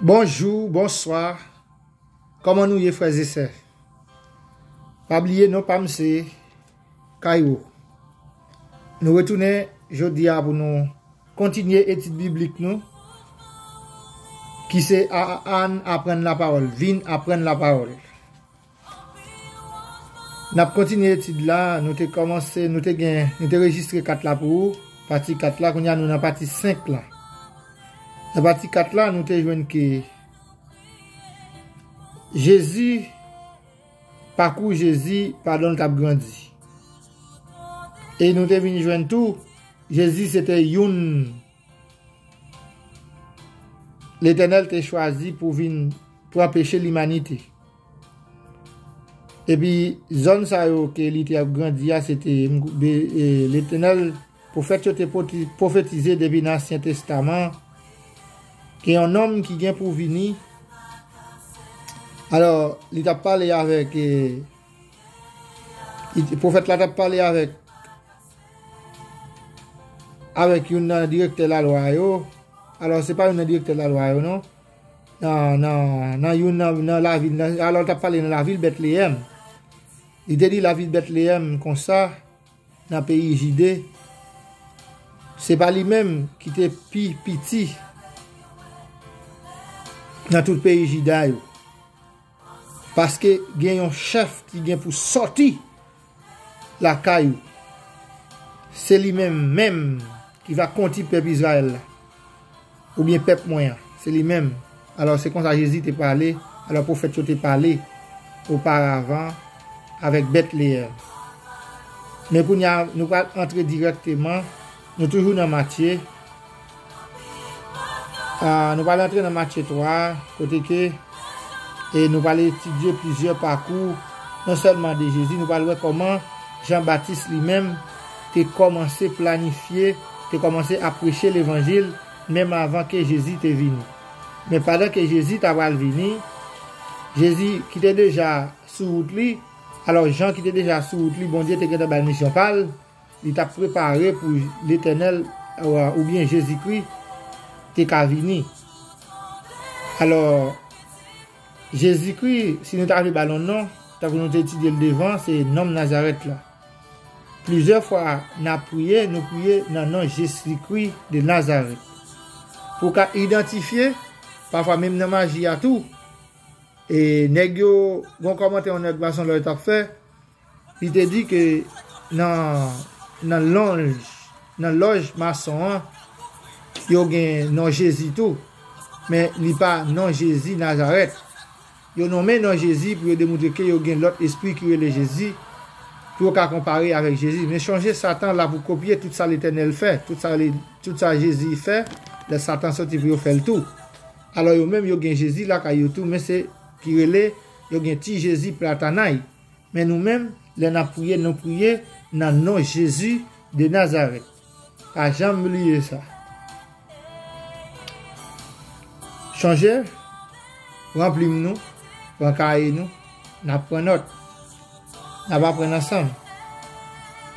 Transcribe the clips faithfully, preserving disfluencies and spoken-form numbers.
Bonjou, bonswa. Kòman nou ye, frè e sè? Pa bliye, non pa m se Kaywo. Nou retounen jodi a pou nou kontinye etid biblik nou, ki se a, a, Ann aprann lapawòl, vin aprann lapawòl. N ap kontinye etid la, nou te kòmanse, nou te gen, nou te rejistre kat la pou ou, pati kat la, kounye a nou nan pati senk la. Nan pati kat la, nou te jwenn ke Jezi, pakou Jezi pandan l t ap grandi. E nou te vin jwenn tou, Jezi se te youn Letènèl te chwazi pou vin pran peche limanite. Epi zòn sa yo ke li te ap grandi a, se te, e, Letènèl, pwofèt yo te pwoti-, pwofetize depi nan Ansyen Testaman, ke yon nonm ki gen pou vini. Alò, li t ap pale avèk, e, li, pwofèt la t ap pale avèk, avèk youn nan direktè lalwa yo. Alò, se pa youn nan direktè lalwa yo, non. Nan, nan, nan youn nan, nan lavil, nan, alò, l t ap pale nan lavil Bètleyèm. Li te di lavil Bètleyèm konsa, nan peyi Jide, se pa li menm ki te pi piti nan tout peyi Jida yo. Paske gen yon chèf ki gen pou sòti lakay ou. Se li menm menm ki va kondi pèp Izrayèl la, oubyen pèp mwen an. Se li menm. Alò, se konsa Jezi te pale, alò pwofèt yo te pale oparavan avèk Bètleyèm. Men kounye a, nou pral antre dirèkteman, nou toujou nan Matye. Ah, nou pral antre nan Matye twa, kote ke, e nou pral etidye plizyè pakou, non sèlman de Jezi, nou pral wè kòman Jan Batis li menm te kòmanse planifye, te kòmanse ap preche levanjil, menm avan ke Jezi te vini. Men pandan ke Jezi ta pral vini, Jezi ki te deja sou wout li, alò Jan ki te deja sou wout li, Bondye te gentan ba l misyon pa l, li t ap prepare pou Letènèl, oubyen Jezikri te ka vini. Alò, Jezikri, si nou ta vle ba l yon non, tankou nou te etidye l devan, se nonm Nazarèt la. Plizyè fwa n ap priye, nou priye nan non Jezikri de Nazarèt. Pou w ka idantifye, pafwa menm nan maji a tou, e nèg yo, gon kòmantè yon nèg Mason Lòy t ap fè, li te di ke nan, nan lòj, nan lòj mason an, yo gen non Jezi tou, men li pa non Jezi Nazarèt. Yo nonmen non Jezi pou yo demontre ke yo gen lòt espri ki rele Jezi, pou yo ka konpare avèk Jezi. Men chonje, Satan la pou kopye tout sa Letènèl fè, tout sa, tout sa Jezi fè, lè Satan soti pou yo fè l tou. Alò, yo menm, yo gen Jezi lakay yo tou, men se ki rele, yo gen ti Jezi platanay. Men nou menm, lè n ap priye, nou priye nan non Jezi de Nazarèt. Pa janm bliye sa. Chonje, pran plim nou, pran kaye nou, n ap pran nòt. N ap aprann ansanm.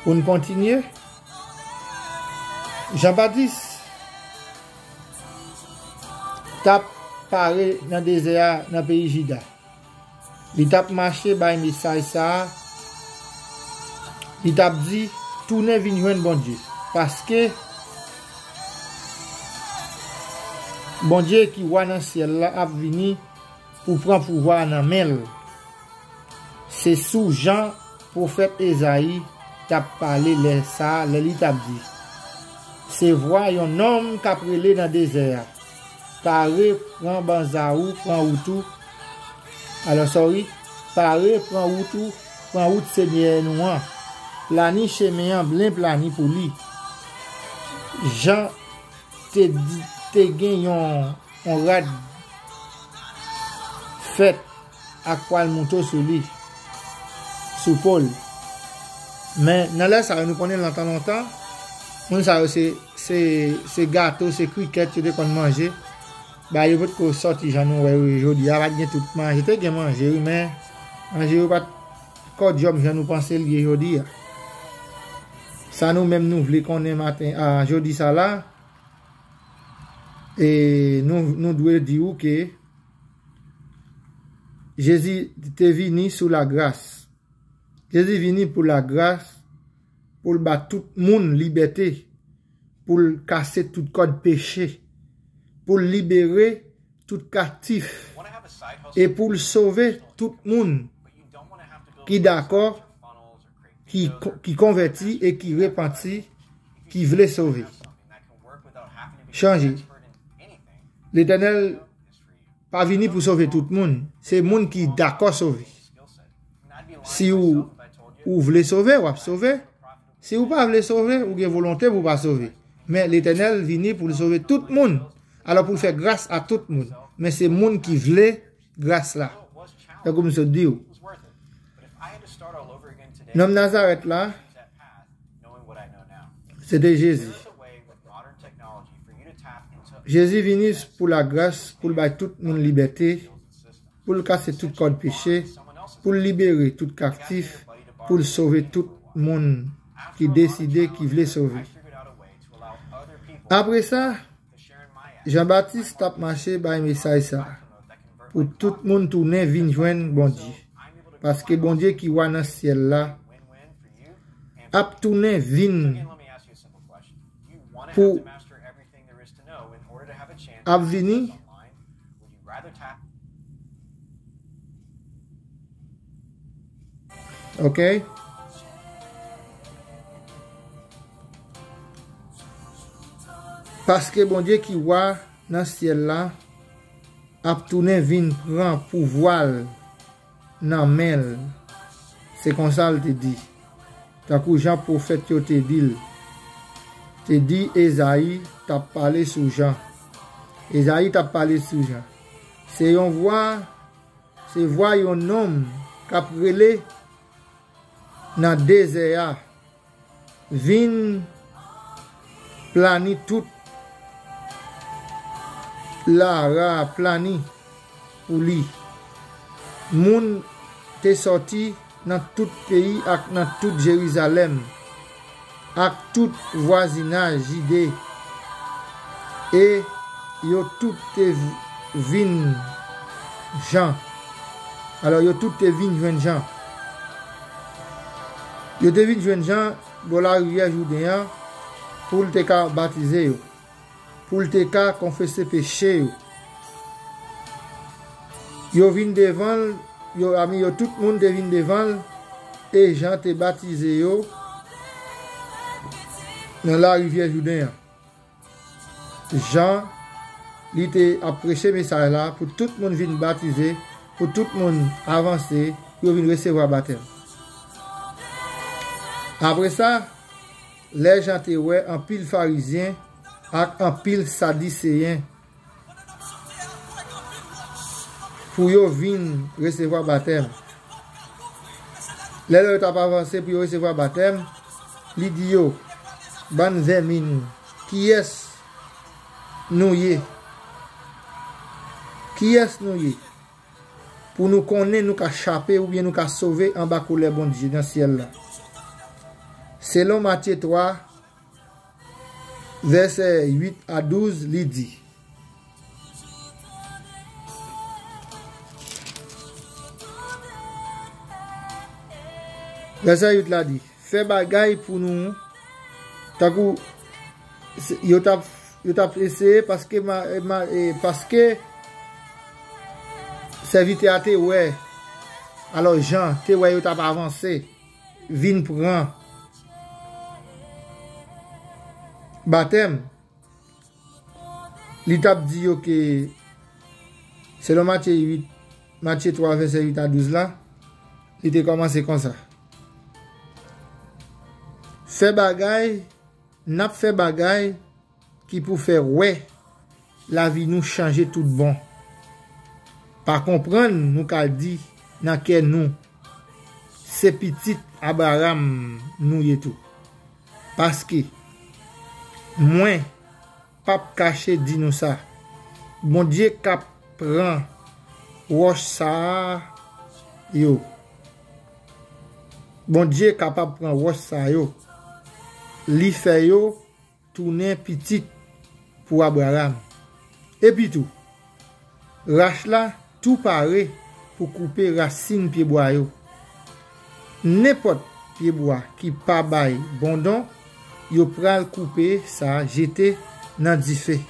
Pou n kontinye, Jan Batis t ap pare nan dezè a, nan peyi Jida. Li t ap mache bay mesaj sa a. Li t ap di, "Tounen vin jwenn Bondye." Paske Bondye ki wa nan syèl la ap vini pou pran pouvwa a nan men l. Se sou Jan pwofèt Ezayi t ap pale lè sa a, lè li t ap di, "Se vwa yon nonm k ap rele nan dezè a, 'Pare, pran banza ou, pran wout ou.'" Alò, sorry, "Pare, pran wout ou, pran wout Senyè nou an. Plani chemen an, byen plani pou li." Jan te di, te gen yon, yon rad fèt ak pwal mouton sou li, sou po l. Men nan lè sa yo, nou konnen lontan, lontan, moun sa yo se, se, se gato, se krikèt yo te konn manje. Bagay yo potko sòti jan nou wè yo ye jodi a, pa t gen tout manje. Te gen manje, wi, men manje yo pa t kòdyòm jan nou panse l ye jodi a. Sa nou menm nou vle konnen maten, a, jodi sa la, E nou, nou dwe di w ke Jezi te vini sou lagras. Jezi vini pou lagras, pou l ba tout moun libète, pou l kase tout kòd peche, pou l libere tout kaptif, e pou l sove tout moun ki dakò, ki, ki konvèti e ki repanti, ki vle sove. Chanje. Letènèl pa vini pou sove tout moun. Se moun ki dakò sove. Si ou, ou vle sove, w ap sove. Si ou pa vle sove, ou gen volonte pou w pa sove. Men Letènèl vini pou l sove tout moun. Alò, pou l fè gras a tout moun. Men se moun ki vle gras la. Tankou m sot di w. Nonm Nazarèt la, se te Jezi. Jezi vini pou lagras, pou l bay tout moun libète, pou l kase tout kòd peche, pou l libere tout kaptif, pou l sove tout moun ki deside, ki vle sove. Apre sa, Jan Batis t ap mache bay mesaj sa a, pou tout moun tounen vin jwenn Bondye, paske Bondye ki wa nan syèl la ap tounen vin pou ap vini. Ok? Paske Bondye ki wa nan syèl la ap tounen vin pran pouvwa l nan men l. Se konsa l te di. Tankou jan pwofèt yo te di l. Te di Ezayi t ap pale sou Jan. Ezayi t ap pale sou Jan. Se yon vwa, se vwa yon nonm k ap rele nan dezè a, vin plani tout Lara plani pou li. Moun te sòti nan tout peyi ak nan tout Jerizalèm, ak tout vwazinaj Jide, e yo tout te v-, vin Jan. Alò, yo tout te vin jwenn Jan. Yo te vin jwenn Jan bò larivyè Jouden an pou l te ka batize yo, pou l te ka konfese peche yo. Yo vin devan l, yo, ami yo, tout moun te vin devan l, e Jan te batize yo nan larivyè Jouden an. Jan, li te ap preche mesaj la pou tout moun vin batize, pou tout moun avanse, pou yo vin resevwa batèm. Apre sa, lè Jan te wè anpil Farizyen ak anpil Sadiseyen pou yo vin resevwa batèm. Lè yo t ap avanse pou yo resevwa batèm, li di yo, "Bann vèmin, kiyès nou ye? Kiyès nou ye? Pou nou konnen nou ka chape oubyen nou ka sove anba kolè Bondye nan syèl la." Selon Matye twa, vèsè uit a douz, li di, vèsè uit la di, "Fè bagay pou nou," tankou se, yo t ap, yo t ap eseye, paske ma, ma, e, paske sèvitè a te wè, alò Jan te wè yo t ap avanse, vin pran batèm, li t ap di yo ke, selon Matye uit, Matye twa, vèsè uit a douz la, li te kòmanse konsa, "Fè bagay, n ap fè bagay ki pou fè wè lavi nou chanje tout bon. Pa konprann nou ka di nan kè nou, se pitit Abraram nou ye tou. Paske mwen p ap kache di nou sa, Bondye k ap pran wòch sa yo. Bondye kapab pran wòch sa yo, li fè yo tounen pitit pou Abraram." Epitou, rach la tou pare pou koupe rasin pyebwa yo. Nenpòt pyebwa ki pa bay bon don, yo pral koupe sa jete nan dife.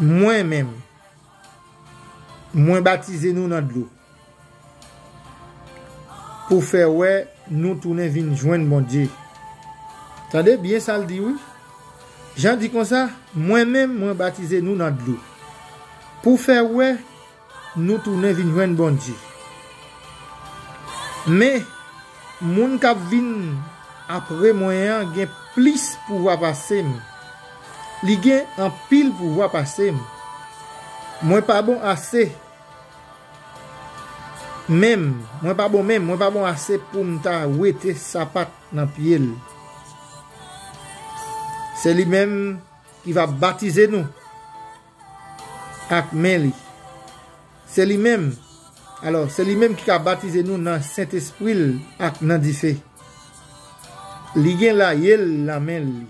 Mwen menm, mwen batize nou nan dlo pou fè wè nou tounen vin jwenn Bondye. Tande byen sa l di, wi. Jan di konsa, mwen menm, mwen batize nou nan dlo pou fè wè nou tounen vin jwenn Bondye. Men, moun k ap vin apre mwen an gen plis pouvwa pase m. Li gen anpil pouvwa pase m. Mwen pa bon ase. Menm, mwen pa bon menm, mwen pa bon ase pou m ta wete sapat nan pye l. Se li menm ki va batize nou ak men li. Se li menm, alò, se li menm ki ka batize nou nan Sentespri l ak nan dife. Li gen laye l nan men li.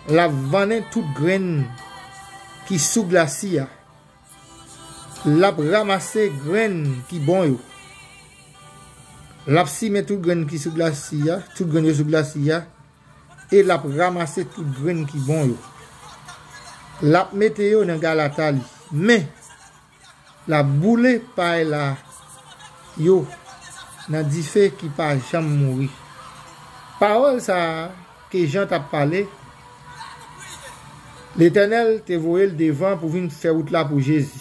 L ap vannen tout grenn ki sou glasi a. L ap ranmase grenn ki bon yo. L ap simen tout grenn ki sou glasi a, tout grenn yo sou glasi a, e l ap ranmase tout grenn ki bon yo. L ap mete yo nan galata li. Men, l ap boule pay la yo nan dife ki pa janm mouri. Pawòl sa a ke Jan t ap pale, Letènèl te voye l devan pou vin fè wout la pou Jezi.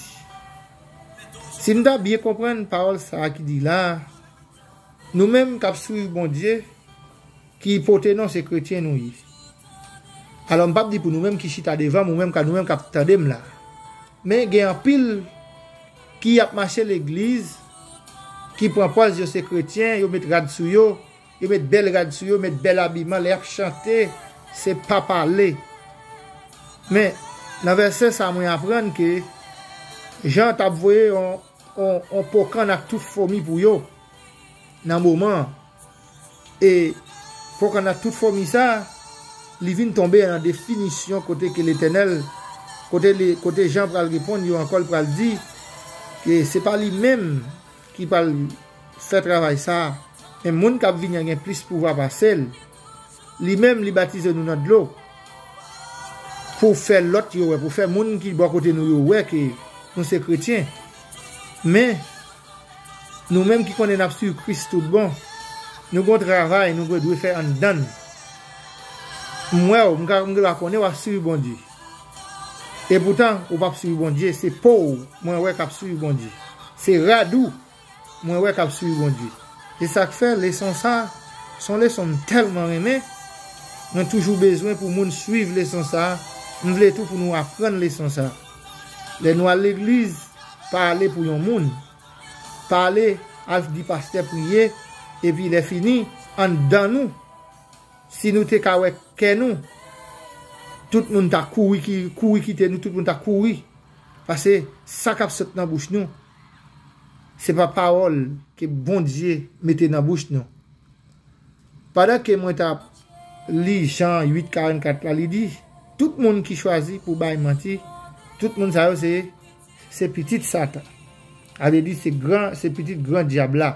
Si n ta byen konprann pawòl sa a ki di la a, nou menm k ap swiv Bondye, ki pote non se kretyen nou ye. Alò, m p ap di pou nou menm ki chita devan m, ou menm ka, nou menm k ap tande m la. Men gen anpil ki ap mache legliz, ki pran pòz yo se kretyen, yo met rad sou yo, yo met bèl rad sou yo, met bèl abiman, lè y ap chante, se pa pale. Men, nan vèsè sa, mwen aprann ke Jan t ap voye yon, yon, yon po kann ak tout fomi pou yo nan moman an. E po kann ak tout fomi sa, li vin tonbe nan definisyon kote ke Letènèl, kote li, kote Jan pral reponn yo ankò, l pral di ke se pa li menm ki pral fè travay sa a, men moun k ap vini an gen plis pouvwa pase l. Li menm, li batize nou nan dlo pou fè lòt yo wè, pou fè moun ki bò kote nou yo wè ke nou se kretyen. Men, nou menm ki konnen n ap swiv Kris tout bon, nou gen yon travay nou dwe fè anndan n. M wè w, m ka, m ka konnen w ap swiv Bondye. Epoutan, ou p ap swiv Bondye, se po w mwen wè k ap swiv Bondye. Se rad ou mwen wè k ap swiv Bondye. Se sa k fè leson sa a, se yon leson m tèlman renmen. Mwen toujou bezwen pou moun swiv leson sa a. M vle tou pou nou aprann leson sa a. Lè nou al legliz, pa ale pou yon moun. Pa ale al di pastè priye, epi lè fini, anndan nou, si nou te ka wè kè nou, tout moun ta kouri ki, kouri kite nou, tout moun ta kouri. Paske sa k ap sot nan bouch nou, se pa pawòl ke Bondye mete nan bouch nou. Pandan ke mwen t ap li Jan uit karannkat la, li di, tout moun ki chwazi pou bay manti, tout moun sa yo se, se pitit Satan. A vle di se gran, se pitit gran dyab la.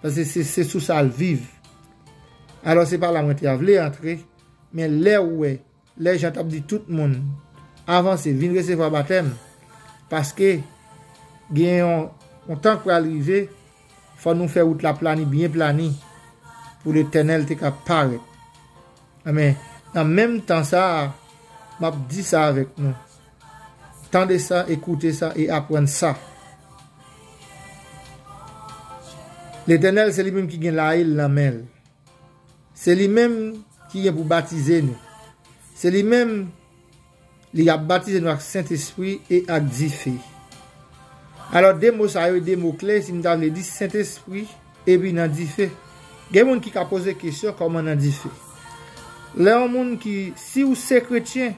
Paske se, se sou sa l viv. Alò, se pa la mwen te vle antre, men lè ou wè, lè Jan t ap di tout moun, avanse, vin resevwa batèm, paske gen yon, yon tan k pral rive, fò nou fè wout la plani, byen plani, pou Letènèl te ka parèt. Amèn. Nan menm tan sa a, m ap di sa avèk nou. Tande sa, ekoute sa e aprann sa. Letènèl, se li menm ki gen laye l nan men l. Se li menm ki gen pou batize nou. Se li menm, li ap batize nou ak Sentespri e ak dife. Alò, de mo sa yo, de mo kle, si m ta vle di Sentespri epi nan dife. Gen moun ki ka poze kesyon kòman nan dife. Lè yon moun ki, si w se kretyen,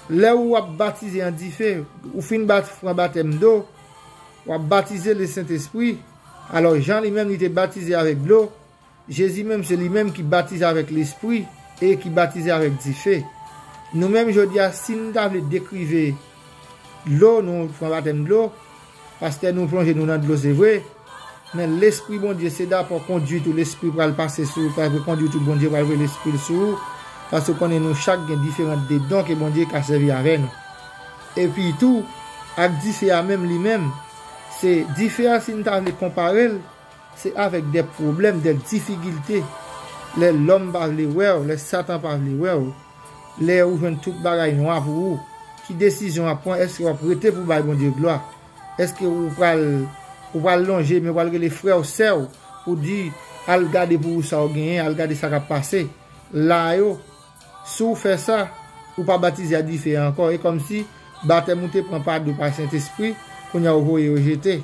lè ou ap batize an dife, ou fin bat, pran batèm dlo, w ap batize le Sentespri. Alò, Jan li menm, li te batize avèk dlo. Jezi menm, se li menm ki batize avèk Lespri e ki batize avèk dife. Nou menm jodi a, si n ta vle dekrive dlo, nou pran batèm dlo, pastè nou plonje nou nan dlo, se vre, men Lespri Bondye, se dabò kondwit ou, Lespri pral pase sou ou, pral kondwit ou, Bondye pral voye Lespri l sou ou, paske w konnen nou chak gen diferan de don ke Bondye ka sèvi avè nou. Epi tou, ak dife a menm li menm, se dife a, si n ta vle konpare l, se avèk de pwoblèm, de difikilte, lè lòm pa vle wè w, lè Satan pa vle wè w, lè ou jwenn tout bagay nwa pou ou, ki desizyon w ap pran? Èske w ap rete pou bay Bondye glwa? Èske ou pral, ou pral lonje men, ou pral rele frè w, sè w, pou di, al gade pou ou sa w genyen, al gade sa k ap pase? La yo, si w fè sa, ou pa batize a dife a ankò. E kòmsi batèm ou te pran pa dlo, pa Sentespri, kounye a ou voye yo jete.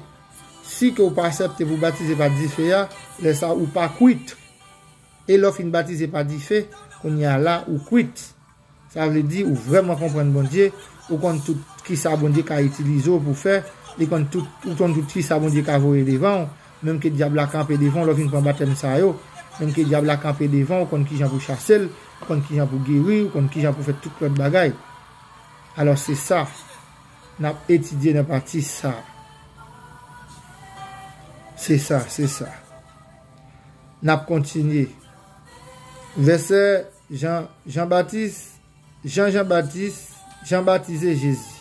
Si ke ou pa aksepte pou batize pa dife a, lè sa ou pa kwit. E lè w fin batize pa dife, kounye a la ou kwit. Sa vle di ou vrèman konprann Bondye, ou konn tout kisa Bondye ka itilize w pou fè, li konn tout, ou konn tout kisa Bondye ka voye devan w, menm ke dyab la kanpe devan w, lè w fin pran batèm sa yo, menm ke dyab la kanpe devan w, ou konn kijan pou chase l, ou konn kijan pou geri, ou konn kijan pou fè tout lòt bagay. Alò se sa n ap etidye nan pati sa. Se sa, se sa. N ap kontinye. Vèsè Jan, Jan Batis, Jan, Jan Batis, Jan batize Jezi.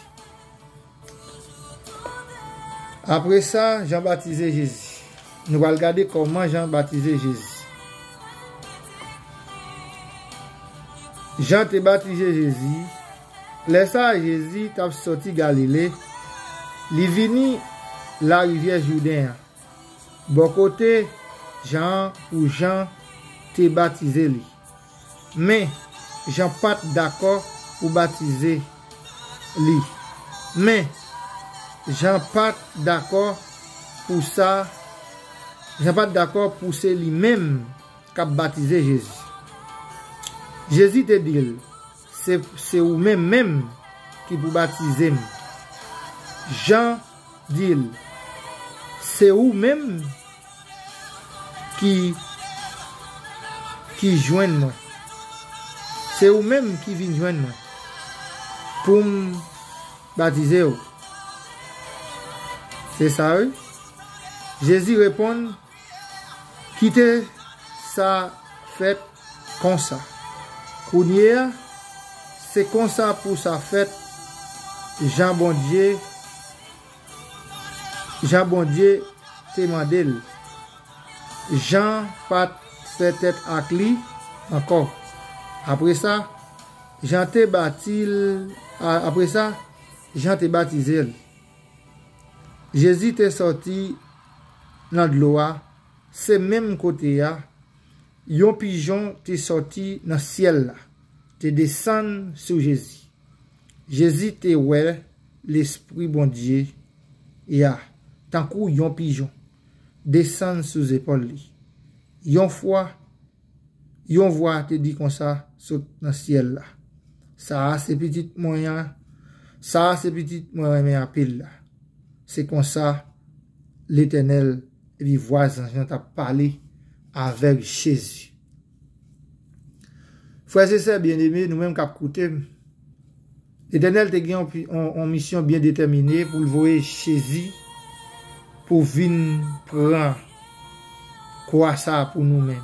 Apre sa, Jan batize Jezi. Nou pral gade kòman Jan batize Jezi. Jan te batize Jezi. Lè sa a, Jezi t ap sòti Galile, li vini larivyè Jouden an, bò kote Jan an, pou Jan te batize li. Men, Jan pa t dakò pou batize li. Men, Jan pa t dakò pou sa, Jan pa t dakò pou se li menm k ap batize Jezi. Jezi te di l, se, se ou menm menm ki pou batize m. Jan di l, se ou menm ki, ki jwenn mwen. Se ou menm ki vin jwenn mwen pou m batize w. Se sa, wi. Jezi reponn, kite sa fèt konsa. Kounye a, se konsa pou sa fèt, jan Bondye, jan Bondye te mande l. Jan pa t fè tèt ak li ankò. Apre sa, Jan te bati l, a, apre sa, Jan te batize l. Jezi te sòti nan dlo a, se menm kote a, yon pijon te sòti nan syèl la, te desann sou Jezi. Jezi te wè Lespri Bondye a, tankou yon pijon, desann sou zepòl li. Yon fwa, yon vwa te di konsa sot nan syèl la, sa a se pitit mwen an, sa a se pitit mwen renmen anpil la. Se konsa Letènèl, epi vwa zanj lan t ap pale avèk Jezi. Frè e sè byeneme, nou menm k ap koute m, Letènèl te gen yon, yon, yon misyon byen detèmine pou l voye Jezi pou vin pran kwa sa a pou nou menm.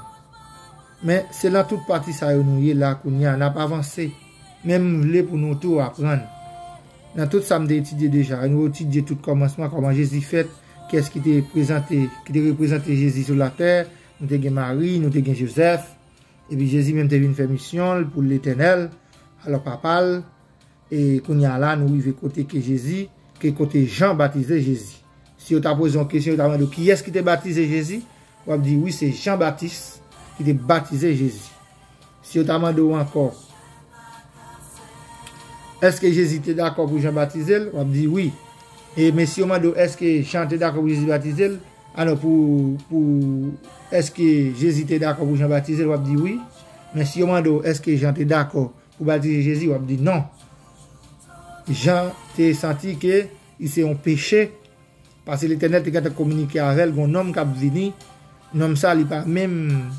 Men, se nan tout pati sa yo nou ye la kounye a, n ap avanse. Men m vle pou nou tou aprann. Nan tout sa m te etidye deja, nou etidye tout kòmansman, kòman Jezi fèt, kiyès ki te prezante, ki te reprezante Jezi sou latè, nou te gen Mari, nou te gen Jozèf, epi Jezi menm te vin fè misyon l pou Letènèl, alò Papa l, e kounye a la, nou rive kote ke Jezi, ke kote Jan batize Jezi. Si yo ta poze w yon kesyon, yo ta mande w kiyès ki te batize Jezi, w ap di wi, se Jan Batis ki te batize Jezi. Si yo ta mande w ankò, èske Jezi te dakò pou Jan batize l, w ap di wi. E men si yo mande w èske Jan te dakò pou Jezi batize l, alò pou, pou, èske Jezi te dakò pou Jan batize l, w ap di wi. Men si yo mande w èske Jan te dakò pou batize Jezi, w ap di non. Jan te santi ke li se yon peche, paske Letènèl te gentan kominike avè l, gon nonm k ap vini, nonm sa li pa menm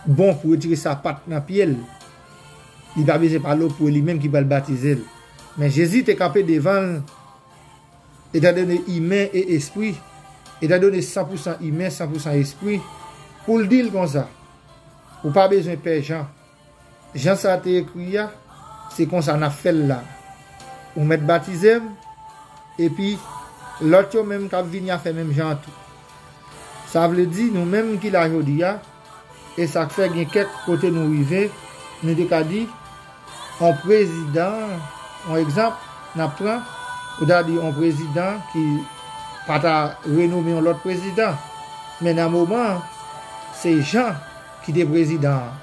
bon pou retire sapat nan pye l. Li pa bezwen pale pou li menm ki pral batize l. Men Jezi te kanpe devan l, etandone imen e espri, etandone san pou san imen, san pou san espri, pou l di l konsa, ou pa bezwen pè Jan. Jan sa te ekri a, se konsa n ap fè l la. Ou mèt batize m, epi lòt yo menm k ap vini a fè menm jan an tou. Sa vle di, nou menm ki la jodi a, e sa k fè gen kèk kote nou rive, nou te ka di, yon prezidan, yon egzanp, n ap pran, ou ta di yon prezidan ki pa ta renome yon lòt prezidan. Men nan moman an, se Jan ki te prezidan an,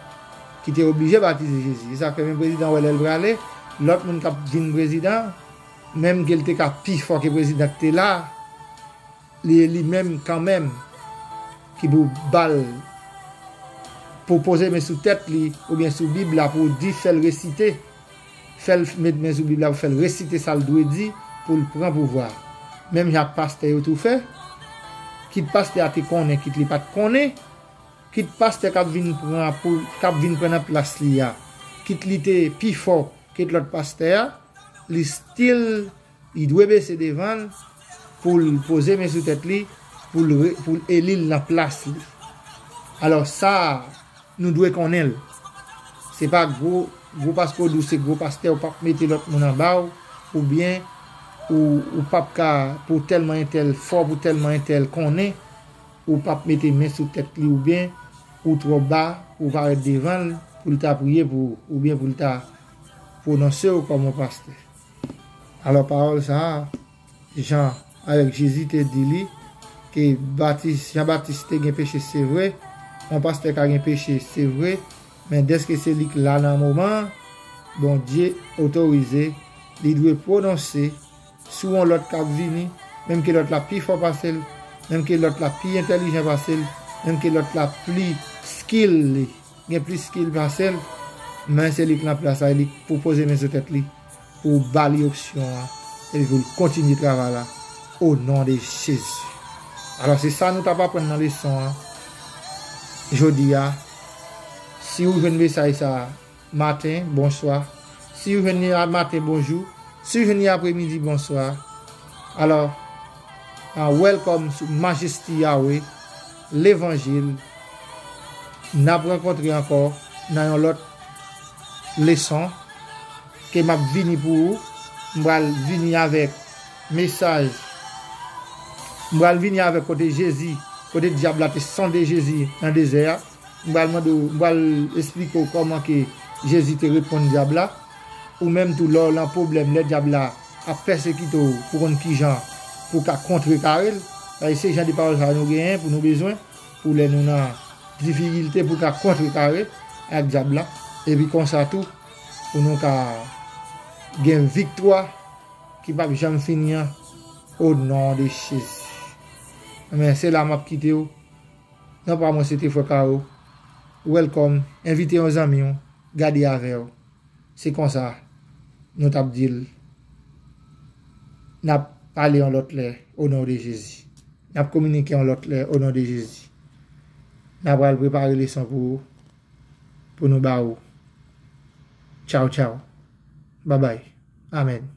ki te oblije batize Jezi. E sa k fè menm prezidan an wè lè l prale, lòt moun k ap vin prezidan, menm ke l te ka pi fò ke prezidan ki te la, li, li menm kanmenm ki pou ba l, pou poze men sou tèt li oubyen sou Bib la, pou di, fè l resite, fè l met men sou Bib la, pou fè l resite sa l dwe di pou l pran pouvwa. Menm jan ak pastè yo tou fè, kit pastè a te konnen, kit li pa t konnen, kit pastè k ap vin pran pou, k ap vin pran nan plas li a, kit li te pi fò ke lòt pastè a, li still, li dwe bese devan l pou l poze men sou tèt li, pou l re-, pou l eli l nan plas li. Alò, sa a, nou dwe konnen l. Se pa gwo, gwo paske w di w se gwo pastè, ou p ap mete lòt moun anba w, oubyen ou, ou p ap ka, pou tèlman entèl fò, pou tèlman entèl konnen, ou p ap mete men sou tèt li, oubyen ou twò ba pou w parèt devan l, pou l ta priye pou ou, oubyen pou l ta pwononse w kòm yon pastè. Alò, pawòl sa a, Jan avèk Jezi te di li ke Batis, Jan Batis te gen peche, se vre, yon pastè ka gen peche, se vre, men dèske se li k la nan moman an, Bondye otorize, li dwe pwononse sou yon lòt k ap vini, menm ke lòt la pi fò pase l, menm ke lòt la pi entèlijan pase l, menm ke lòt la pli skill li, gen plis skill pase l, men se li k nan plas la, e li k pou poze men sou tèt li, pou ba li opsyon an, epi pou l kontinye travay la, o non de Jezi. Alò, se sa nou t ap aprann nan leson an, jodi a. Si w jwenn mesaj sa a, maten, bonswa. Si w jwenn li a maten, bonjou. Si w jwenn li apremidi, bonswa. Alò, ah, welcome sou Majesty Yahweh, levanjil. N ap rankontre ankò nan yon lòt leson ke m ap vini pou ou. M pral vini avèk mesaj. M pral vini avèk kote Jezi, kote dyab la te sonde Jezi nan dezè a. M pral mande w, m pral esplike w kòman ke Jezi te reponn dyab la. Ou menm tou, lè w nan pwoblèm, lè dyab la ap pèsekite w pou konn kijan pou w ka kontrekare l. Paske se jan de pawòl sa a nou genyen pou nou bezwen, pou lè nou nan difikilte pou w ka kontrekare ak dyab la. Epi konsa tou, pou nou ka gen viktwa ki p ap janm fini an, o non de Jezi. Men se la m ap kite w. Non pa mwen, se te frè Karo. Welcome. Envite yon zanmi w, gade avè w. Se konsa, nou t ap di l. N ap pale yon lòt lè, o non de Jezi. N ap kominike yon lòt lè, o non de Jezi. N ap al prepare leson pou ou, pou nou ba ou. Tchaw, tchaw. Babay. Amèn.